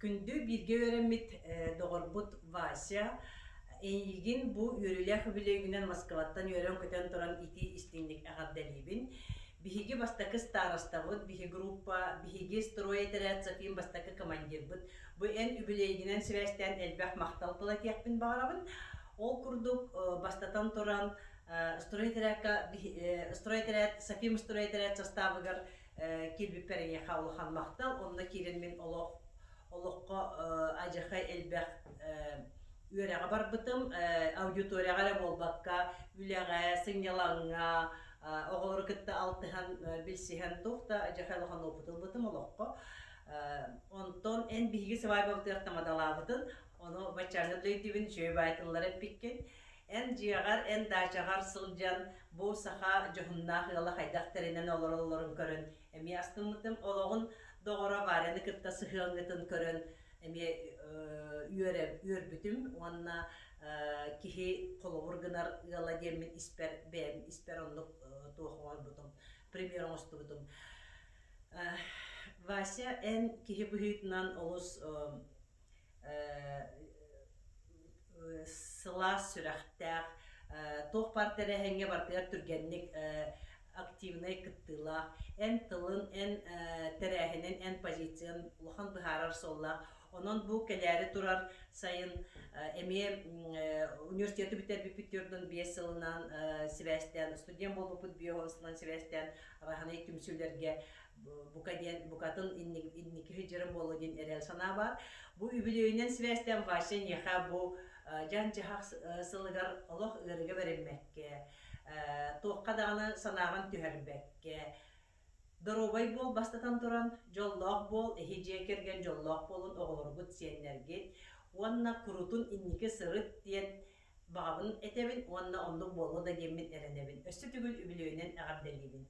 Күндү бииргэ үөрэммит доҕорбут Вася, эйигин бу үөрүүлээх үбүлүөйгүнэн Москваттан үөрэн-көтөн туран итии истиҥник эҕэрдэлиибин. Биһиги бастакы старостабыт, биһи группа, биһиги строй-этэрээт Софим бастакы командирбыт. Бу эн үбүлүөйгүнэн сибээстээн элбэх махтал тыл этиэхпин баҕарабын. Ол курдук, бастатан туран, строй-этэрээккэ строй-этэрээт Софим строй-этэрээт састаабыгар киирбиппэр эйиэхэ улахан махтал. Онно киирэн мин олох олоххо адьахай элбэх үөрэҕэ барбытым. Аудиторияҕа эрэ буолбакка, үлэҕэ, сынньалаҥҥа, оҕолору кытта алтыһан, билсиһэн туох да адьахай улахан опыт ылбытым олоххо. Онтон эн биһиги сыбаайбабытыгар тамадалаабытын, ону баччааҥҥа да өйдүүбүн, үчүгэй баай тыллары эппиккин. Эн дьиэҕэр, эн даачаҕар сылдьан бу саха дьоһуннаах ыала хайдах тэринэн олороллорун көрөн эмиэ астыммытым. Олоҕун доҕоро Варяны кытта сыһыаҥҥытын көрөн эмиэ үөрэ үөрбүтүм уонна киһи холобур гынар ыала диэммин испэр бэйэм испэр оннук туох оҥорбутум, пример оҥостубутум. Вася, эн киһи быһыытынан олус сылаас сүрэхтээх, туох баар тэрээһиҥҥэ барытыгар түргэнник активнай кыттыылаах, эн тылын, эн тэрээһинин, эн позициян улахан быһаарар суоллаах. Онон бу кэлээри турар сайын эмиэ университеты бүтэрбиппит 45 сылынан сибээстээн, студент буолбуппут 50 сылынан сибээстээн араһанай түмсүүлэргэ бука диэн букатын инники сылдьарым буолуо диэн эрэл санаа баар. Бу үбүлүөйүнэн сибээстээн Вася эйиэхэ бу дьаҥ-дьаһах сылыгар олох ыарыыга бэриммэккэ, туохха даҕаны санааҕын түһэрбэккэ, доруобай буол бастатан туран, дьоллоох буол, эһи дьиэ кэргэн дьоллоох буолун, оҕолоргут, сиэннэргит уонна курутун инники сырыт диэн баҕабын этэбин уонна оннук буолуо да диэммин эрэнэбин. Өссө төгүл үбүлүөйүнэн эҕэрдэлиибин.